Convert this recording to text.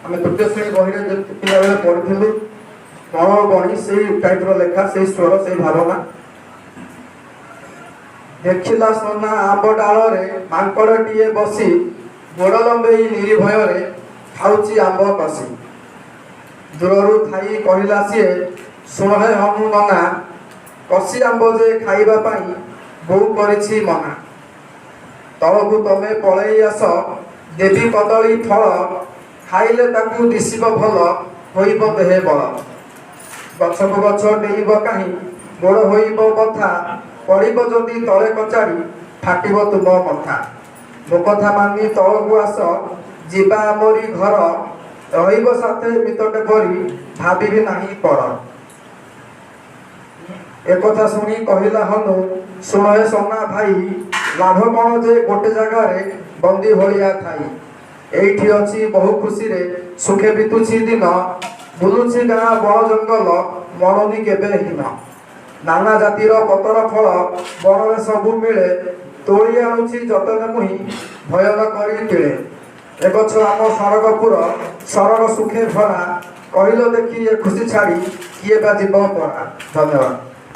ଆମେ ତୃତୀୟ ଶ୍ରେଣୀ ବହିରେ ଯେମିତି ପିଲାବେଳେ ପଢ଼ିଥିଲୁ ବଣ ବଣି, ସେଇ ଟାଇପ୍ର ଲେଖା, ସେଇ ସ୍ୱର, ସେଇ ଭାବନା। ଦେଖିଲା ସନା ଆମ୍ବ ଡାଳରେ ମାଙ୍କଡ଼ଟିଏ ବସି, ଗୋଡ଼ ଲମ୍ବେଇ ନିର୍ଭୟରେ ଖାଉଛି ଆମ୍ବ କଷି। ଦୂରରୁ ଥାଇ କହିଲା ସିଏ, "ଶୁଣ ହେ ହନୁ ନନା, କଷି ଆମ୍ବ ଯେ ଖାଇବା ପାଇଁ ବୋଉ କରିଛି ମନା। ତଳକୁ ତମେ ପଳେଇ ଆସ, ଦେବି କଦଳୀ ଫଳ, ଖାଇଲେ ତାକୁ ଦିଶିବ ଭଲ, ହୋଇବ ଦେହେ ବଳ। ଗଛକୁ ଗଛ ଡେଇଁବ କାହିଁ, ଗୋଡ଼ ହୋଇବ ବଥା, ପଡ଼ିବ ଯଦି ତଳେ କଚାଡ଼ି, ଫାଟିବ ତୁମ ମଥା। ମୋ କଥା ମାନି ତଳକୁ ଆସ, ଯିବା ଆମରି ଘର, ରହିବ ସାଥେ ମିତଟେ ପରି, ଭାବିବି ନାହିଁ ପର।" ଏକଥା ଶୁଣି କହିଲା ହନୁ, "ଶୁଣ ହେ ସନା ଭାଇ, ଲାଭ କଣ ଯେ ଗୋଟେ ଜାଗାରେ ବନ୍ଦୀ ଭଳିଆ ଥାଇ? ଏଇଠି ଅଛି ବହୁ ଖୁସିରେ, ସୁଖେ ବିତୁଛି ଦିନ, ବୁଲୁଛି ଗାଁ ବଣ ଜଙ୍ଗଲ, ମଣୁନି କେବେ ହୀନ। ନାନା ଜାତିର ପତର ଫଳ ବଣରେ ସବୁ ମିଳେ, ତୋଳି ଆଣୁଛି ଯତନେ ମୁହିଁ ଭୟ ନ କରି ତିଳେ। ଏ ଗଛ ଆମ ସରଗପୁର, ସରଗ ସୁଖେ ଭରା, କହିଲ ଦେଖି ଏ ଖୁସି ଛାଡ଼ି କିଏ ବା ଯିବ ପରା?" ଧନ୍ୟବାଦ।